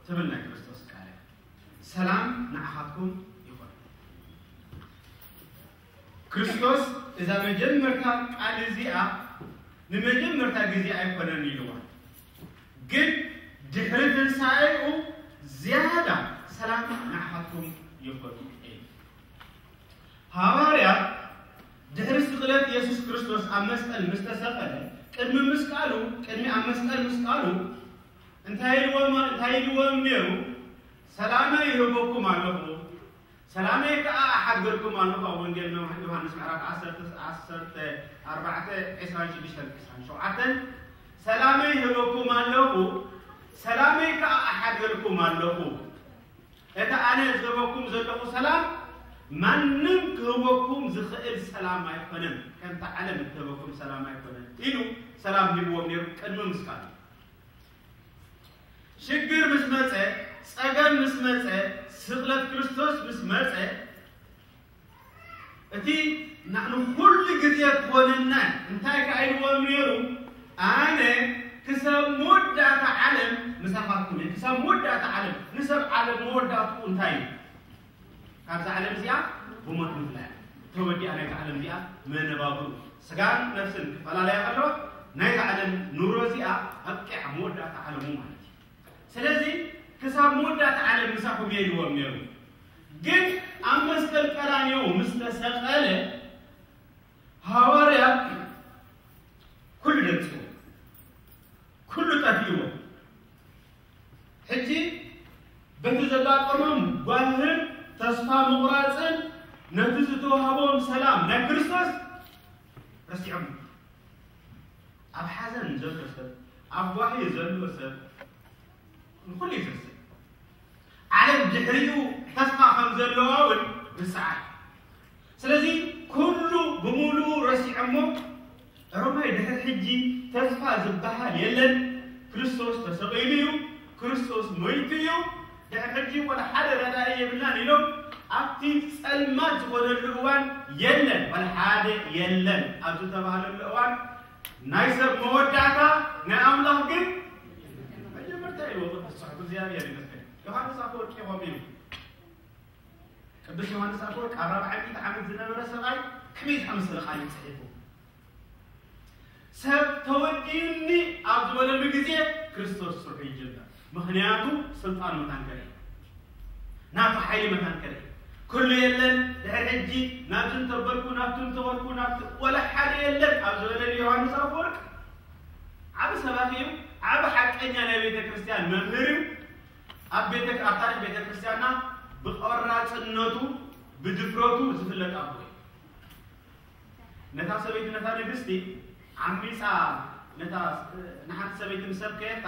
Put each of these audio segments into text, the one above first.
ትብል ናይ ክርስቶስ ቃል እያ። ሰላም ንዓኻትኩም ይኹን። ክርስቶስ እዛ መጀመርታ ቃል እዚኣ ንመጀመርታ ግዜ ኣይኮነን ኢልዋ፣ ግን ድሕሪ ትንሳኤኡ ዝያዳ ሰላም ንዓኻትኩም ይኹን ኢሉ። ሃዋርያት ድሕሪ ስቕለት የሱስ ክርስቶስ ኣብ መስቀል ምስ ተሰቐለ፣ ቅድሚ ምስቃሉ፣ ቅድሚ ኣብ መስቀል ምስቃሉ እንታይ ኢልዎም፣ እንታይ ኢልዎም ነይሩ? ሰላመይ ይህበኩም ኣለኹ፣ ሰላመይ ከኣ እሓድገልኩም ኣለኹ። ኣብ ወንጌል ዮሃንስ ምዕራፍ ዓሰርተ፣ ዓሰርተ ኣርባዕተ፣ ዕስራን ሽዱሽተን፣ ዕስራን ሸውዓተን፣ ሰላመይ ይህበኩም ኣለኹ፣ ሰላመይ ከኣ እሓድገልኩም ኣለኹ። እቲ ኣነ ዝህበኩም ዘለኹ ሰላም ማንም ክህበኩም ዝኽእል ሰላም ኣይኮነን፣ ከምቲ ዓለም እትህበኩም ሰላም ኣይኮነን ኢሉ ሰላም ሂብዎም ነይሩ ቅድሚ ምስቃሉ። ሽግር ምስ መጸ፣ ጸገም ምስ መጸ፣ ስቕለት ክርስቶስ ምስ መጸ፣ እቲ ንሕና ኩሉ ግዜ ክኾነና እንታይ ከኣ ኢልዎም ነይሩ? ኣነ ክሳብ መወዳእታ ዓለም ምሳኻትኩም እየ። ክሳብ መወዳእታ ዓለም። ንሰብ ዓለም መወዳእትኡ እንታይ እዩ? ካብዛ ዓለም እዚኣ ብሞት ምፍላይ። ተወዲኣ ናይዛ ዓለም እዚኣ መነባብሩ ስጋን ነፍስን ክፈላለያ ከለዋ ናይዛ ዓለም ኑሮ እዚኣ ኣብቂዓ መወዳእታ ዓለሙ ማለት እዩ። ስለዚ ክሳብ መወዳእታ ዓለም ምሳኹም እየ ኢልዎም ነይሩ። ግን ኣብ መስቀል ቀራንዮ ምስ ተሰቐለ ሃዋርያት ኩሉ ደንጽዎ፣ ኩሉ ጠፊእዎ። ሕጂ በቲ ዘጋጠሞም ጓህን ተስፋ ምቑራጽን ነቲ ዝተዋህቦም ሰላም ናይ ክርስቶስ ረሲዖም። ኣብ ሓዘን ዘሎ ሰብ፣ ኣብ ጓሂ ዘሎ ሰብ ንኹሉ ይዘስል። ዓለም ድሕሪኡ ተስፋ ከም ዘለዋ እውን ርስዓ እዩ። ስለዚ ኩሉ ብምሉኡ ረሲዖሞ፣ ሮማይ ድሕሪ ሕጂ ተስፋ ዝበሃል የለን። ክርስቶስ ተሰቒሉ እዩ፣ ክርስቶስ ሞይቱ እዩ። ድሕሪ ሕጂ ወላ ሓደ ረዳኢ የብልናን ኢሎም ኣብቲ ጸልማት ዝኾነሉ እዋን የለን፣ ወላ ሓደ የለን ኣብ ዝተባህለሉ እዋን ናይ ሰብ መወዳእታ ናይ ኣምላኽ ግን መጀመርታ ኢልዎ ቅዱስ ጽሑፍ። እግዚኣብሔር ይመስገን። ዮሃንስ ኣፈወርቂ ይኾም እዩ። ቅዱስ ዮሃንስ ኣፈወርቂ ኣብ ራብዓይ ሚእቲ ዓመት ዝነበረ ሰብኣይ ከመይ ዝኣመሰለ ቃል እዩ ጽሒፉ? ሰብ ተወዲኡኒ ኣብ ዝበለሉ ግዜ ክርስቶስ ስርሑ ይጀምር። ምኽንያቱ ስልጣኑ መታን ከርኢ፣ ናቱ ሓይሊ መታን ከርኢ። ኩሉ የለን፣ ድሕሪ ሕጂ ናብዚ እንተበልኩ፣ ናብቲ እንተበልኩ፣ ናብቲ ወላ ሓደ የለን ኣብ ዝበለሉ ዮሃንስ ኣፈወርቂ ዓቢ ሰባኺ እዩ። ዓቢ ሓቀኛ ናይ ቤተ ክርስቲያን መምህር እዩ። ኣብ ቤተ፣ ኣብ ታሪኽ ቤተ ክርስቲያንና ብቆራጽነቱ ብድፍረቱ ዝፍለጥ ኣቦ እዩ። ነታ ሰበይቲ፣ ነታ ንግስቲ ዓሚጻ፣ ነታ ንሓንቲ ሰበይቲ ምስ ሰብከየታ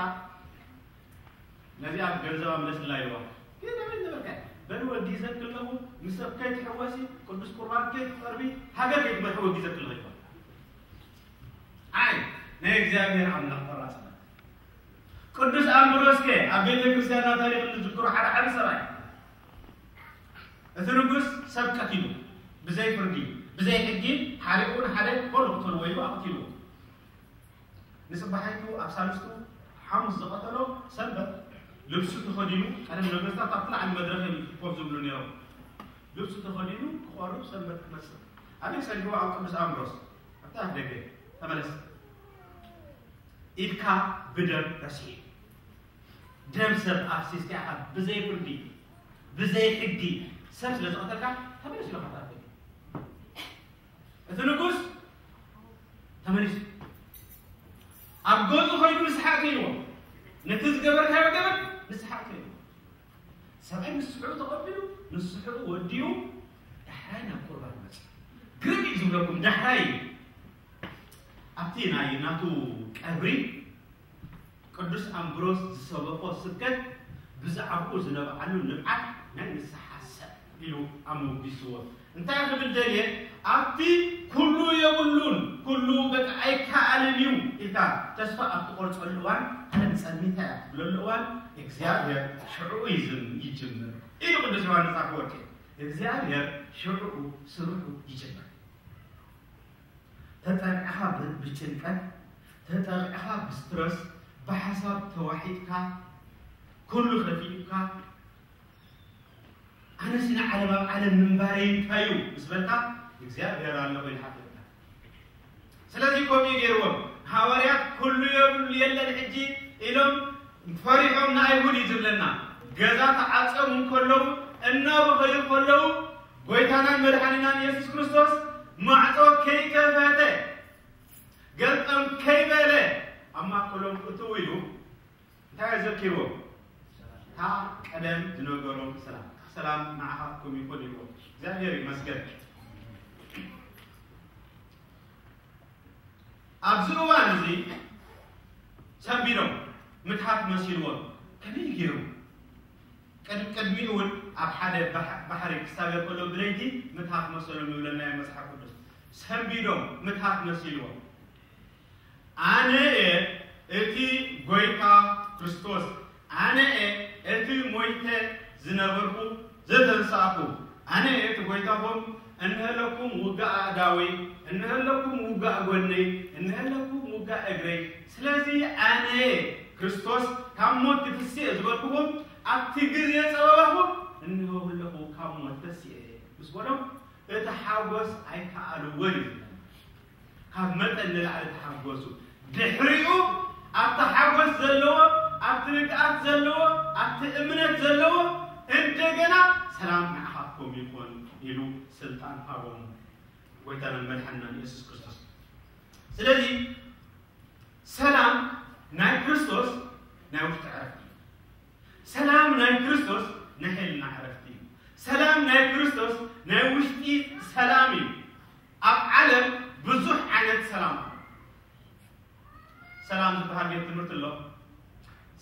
ነዚኣ ገንዘባ ምለስላ ኢልዋ። ግን ኣበይ ነበርካ? በል ወዲዘኪ ኣለኹ፣ ምስ ሰብ ከይትሕወሲ፣ ቅዱስ ቁርባን ከይትቐርቢ፣ ሃገር ከይትመርሒ ወዲዘኪ ኣለኹ ኢልዋ። ኣይ ናይ እግዚኣብሔር ኣምላኽ ቆራጽነት። ቅዱስ ኣምብሮስከ ኣብ ቤተ ክርስቲያንና ታሪኽ እንዝክሮ ሓደ ዓቢ ሰብኣይ። እቲ ንጉስ ሰብ ቀቲሉ፣ ብዘይ ፍርዲ፣ ብዘይ ሕጊ ሓሪቑ ንሓደ ኮሎ ክተልዎ ኢሉ ኣቕቲልዎ። ንጽባሒቱ ኣብ ሳልስቱ ሓሙስ ዝቐተሎ ሰንበት ልብሱ ተኸዲኑ፣ ቀደም ነገስታት ኣብቲ ላዕሊ መድረኽ እዮም ኮፍ ዝብሉ ነይሮም። ልብሱ ተኸዲኑ ክቐርብ ሰንበት ክመጽእ። ኣበይ ጸጊቡ? ኣብ ቅዱስ ኣምብሮስ ኣብቲ ኣፍ ደገ። ተመለስ። ኢድካ ብደም ረስሒ። ደም ሰብ ኣፍሲስካ ኢኻ ብዘይ ፍርዲ፣ ብዘይ ሕጊ ሰብ ስለ ዝቐተልካ ተመለስ ኢሉ ካብታ ደገ። እቲ ንጉስ ተመሊሱ ኣብ ገዙ ኸይዱ ንስሓ ኣተይዎ። ነቲ ዝገበርካዮ ገበር ንስሓ ኣተይዎ። ሰብኣይ ንስሑ ተቐቢሉ ንስሑ ወዲኡ ዳሕራይ ናብ ቁርባን መጽ። ግርም እዩ ዝብለኩም። ዳሕራይ ኣብቲ ናይ ናቱ ቀብሪ ቅዱስ ኣምብሮስ ዝሰበኾ ስብከት ብዛዕባኡ ዝነብዓሉ ንብዓት ናይ ንስሓ ሰብ ኢሉ ኣሞጒስዎ። እንታይ ክብል ደልየ? ኣብቲ ኩሉ የብሉን፣ ኩሉ በቃ ኣይከኣልን እዩ ኢልካ ተስፋ ኣብ ትቖርጸሉ እዋን፣ ዓለም ጸልሚታ እያ ትብለሉ እዋን እግዚኣብሔር ሽዕኡ ይዝም-፣ ይጅምር ኢሉ ቅዱስ ዮሃንስ ኣፈወርቂ። እግዚኣብሔር ሽዕኡ ስርሑ ይጅምር። ተጠቂዕኻ ብ-፣ ብጭንቀት፣ ተጠቂዕኻ ብስትረስ፣ ብሓሳብ ተዋሒጥካ፣ ኩሉ ከፊኡካ ኣነስ ንዓለም ኣብ ዓለም ምንባረይ እንታይ እዩ ምስ በልካ እግዚኣብሔር ኣለኹ ኢልካ ትርከብ። ስለዚ ከምኡ ገይርዎም ሃዋርያት ኩሉ የብሉ የለን ሕጂ ኢሎም ፈሪሖም ንኣይሁድ እዩ ዝብለና። ገዛ ተዓፀሙ እንከለዉ እናበኸዩ ከለዉ ጎይታናን መድሓኒናን ኢየሱስ ክርስቶስ ማዕፆ ከይከፈተ ገልጠም ከይበለ ኣብ ማእከሎም እትው ኢሉ እንታይ ኣዘኪርዎም? እታ ቀደም ዝነገሮም ሰላም ሰላም ንዓኻትኩም ይኹን ኢልዎም። እግዚኣብሔር ይመስገን። ኣብዚ እዋን እዚ ሰንቢዶም ምትሃት መሲልዎም ከመይ ገይሩ ቅድሚ ቅድሚኡ እውን ኣብ ሓደ ባሕ- ባሕሪ ክሳገር ከሎ ብለይቲ ምትሃት መሰሎም ይብለና እዩ መፅሓፍ ቅዱስ። ሰንቢዶም ምትሃት መሲልዎም ኣነ እየ እቲ ጎይታ ክርስቶስ፣ ኣነ እየ እቲ ሞይተ ዝነበርኩ ዘተንሳእኩ፣ ኣነ እየ እቲ ጎይታኹም፣ እንሀለኩም ውጋእ ኣእዳወይ፣ እንሀለኩም ውጋእ ጎነይ፣ እንሀለኩም ውጋእ እግረይ። ስለዚ ኣነ እየ ክርስቶስ ካብ ሞት ክትስእ ዝበልኩኹም ኣብቲ ግዜ ጸበባኹም እንሆ ኣለኹ ካብ ሞት ተስእ እየ ምስ በሎም እቲ ሓጎስ ኣይከኣልዎን እዩ ዝብለና። ካብ መጠን ንላዕሊ ተሓጎሱ። ድሕሪኡ ኣብቲ ሓጎስ ዘለዎ፣ ኣብቲ ርግኣት ዘለዎ፣ ኣብቲ እምነት ዘለዎ እንደገና ሰላም ንዓኻትኩም ይኹን ኢሉ ስልጣን ሃቦም ጎይታናን መድሓንናን ኢየሱስ ክርስቶስ። ስለዚ ሰላም ናይ ክርስቶስ ናይ ውሽጢ ዕረፍቲ እዩ። ሰላም ናይ ክርስቶስ ናይ ሕልና ዕረፍቲ እዩ። ሰላም ናይ ክርስቶስ ናይ ውሽጢ ሰላም እዩ። ኣብ ዓለም ብዙሕ ዓይነት ሰላም ኣሎ። ሰላም ዝበሃል ቤት ትምህርቲ ኣሎ።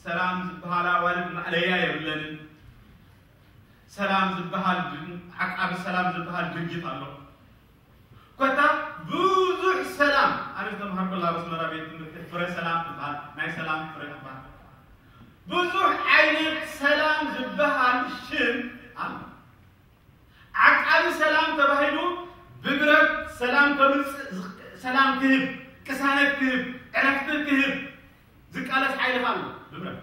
ሰላም ዝበሃል ኣዋልድ ማእለያ የብለንን። ሰላም ዝበሃል ዓቃቢ ሰላም ዝበሃል ድርጅት ኣሎ። ኮታ ብዙሕ ሰላም ኣነ ዝተምሃርኩላ ኣስመራ ቤት ትምህርቲ ፍረ ሰላም ትበሃል ናይ ሰላም ፍረ ትበሃል። ብዙሕ ዓይነት ሰላም ዝበሃል ሽም ኣሎ። ዓቃቢ ሰላም ተባሂሉ ብብረት ሰላም ከምፅእ ዝኽ- ሰላም ክህብ ቅሳነት ክህብ ዕረፍቲ ክህብ ዝቃለስ ሓይሊ ኣሎ ብብረት።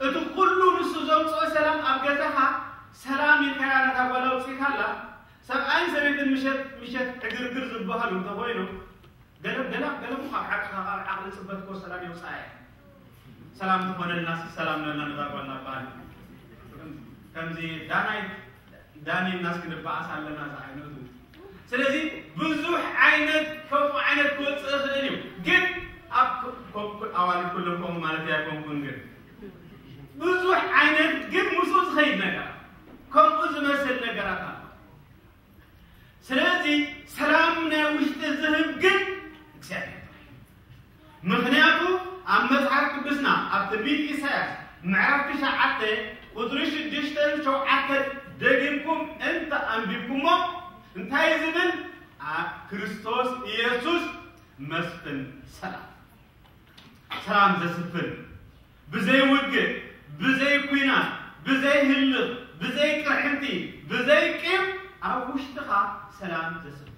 እቲ ኩሉ ንሱ ዘምፅኦ ሰላም ኣብ ገዛኻ ሰላም ኢልካያ ነታ ጓል ኣውፂእካላ። ሰብኣይን ሰበይትን ምሸት ምሸት ዕግርግር ዝበሃሉ እንተኮይኑ ገለ ገለ ገለ ካብ ዓቅልካ ካብ ዓቅሊ ፅበት ኮ ሰላም የውፃእ እየ። ሰላም ዝኾነልና እስኪ ሰላም ነና ነዛ ጓል ናባል ከምዚ ዳናይ ዳኒ እናስ ክንበኣስ ኣለና ዝዓይነቱ። ስለዚ ብዙሕ ዓይነት ከምኡ ዓይነት ክወፅእ ይኽእል እዩ። ግን ኣብ ኮ- ኮ- ኣዋልድ ኩሎም ከምኡ ማለት ኣይኮንኩን ግን ብዙሕ ዓይነት ግን ምስኡ ዝኸይድ ነገር ከምኡ ዝመስል ነገራት ኣሎ። ስለዚ ሰላም ናይ ውሽጢ ዝህብ ግን እግዚኣብሔር ጥራይ። ምኽንያቱ ኣብ መጽሓፍ ቅዱስና ኣብ ትንቢት ኢሳያስ ምዕራፍ ትሽዓተ ቁጽሪ ሽዱሽተን ሸውዓተን ደጊምኩም እንተ ኣንቢብኩሞ እንታይ ዝብል ኣብ ክርስቶስ ኢየሱስ መስፍን ሰላም ሰላም ዘስፍን ብዘይ ውግእ ብዘይ ኲናት ብዘይ ህልኽ ብዘይ ቅርሕንቲ ብዘይ ቂም ኣብ ውሽጥኻ ሰላም ዘስፍን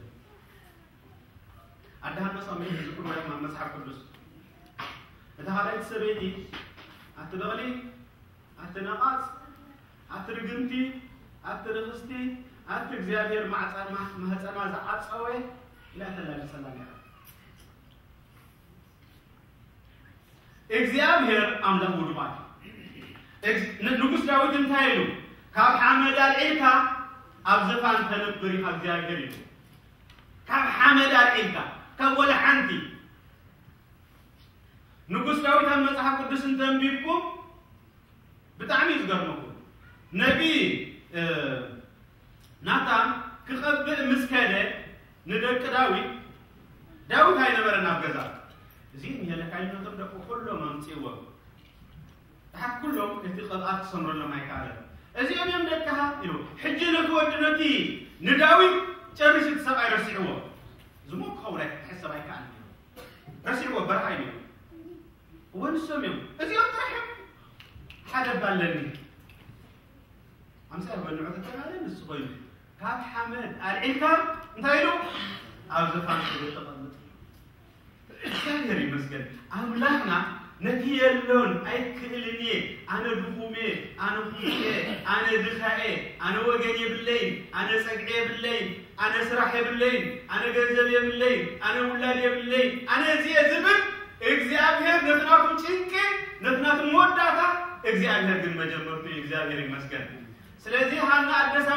ኣዳሃና ሳሙኤል ዝዝክርዎ እዮም ኣብ መጽሓፍ ቅዱስ። እታ ካልኣይቲ ሰበይቲ ኣቲ በቕሊ ኣቲ ነቓጽ ኣቲ ርግምቲ ኣቲ ርኽስቲ ኣቲ እግዚኣብሔር ማዕፀ- ማህፀና ዝዓፀወ ኢላ ተላግፀላ ነራ። እግዚኣብሔር ኣምላኽ ውዱባት ንጉስ ዳዊት እንታይ ኢሉ? ካብ ሓመድ ኣልዒልካ ኣብ ዘፋን ተነብር ኢኻ እግዚኣብሔር ኢሉ። ካብ ሓመድ ኣልዒልካ ካብ ወላ ሓንቲ ንጉስ ዳዊት ኣብ መጽሓፍ ቅዱስ እንተንቢብኩም ብጣዕሚ እዩ ዝገርመኩም። ነቢ ናታን ክቐብእ ምስ ከደ ንደቂ ዳዊት ዳዊት ኣይነበረን ኣብ ገዛ። እዚ ንሄለካ ኢልነቶም ደቁ ኩሎም ኣምፅእዎም። ድሓር ኩሎም እቲ ቅብኣት ክሰምረሎም ኣይከኣለን። እዚኦም እዮም ደቅኻ ኢሉ። ሕጂ ነቲ ወዲ ነቲ ንዳዊት ጨሪሱ እቲ ሰብኣይ ረሲዕዎ። ዝሞ ክኸውን ኣይክሕሰብ ኣይከኣልን እዩ። ረሲዕዎ በረኻ እዩ። እወ ንሶም እዮም። እዚኦም ጥራሕ እዮም። ሓደ እባ ኣለኒ። ኣምሳ ይበልዑ ተተባለ ንሱ ኮይኑ ካብ ሓመድ ኣልዒልካ እንታይ ኢሉ ኣብ ዘፋን ክብል ተቐምጥ። እግዚኣብሔር ይመስገን ኣምላኽና ነቲ የሎን ኣይክእልን እየ፣ ኣነ ድኹም እየ፣ ኣነ ኩፉእ እየ፣ ኣነ ድኻ እየ፣ ኣነ ወገን የብለይን፣ ኣነ ጸግዒ የብለይን፣ ኣነ ስራሕ የብለይን፣ ኣነ ገንዘብ የብለይን፣ ኣነ ውላድ የብለይን፣ ኣነ እዚ እየ ዝብል እግዚኣብሔር ነቲ ናቱ ጭንቂ፣ ነቲ ናቱ መወዳእታ እግዚኣብሔር ግን መጀመርቱ እዩ። እግዚኣብሔር ይመስገን። ስለዚ ሃና ኣደሳ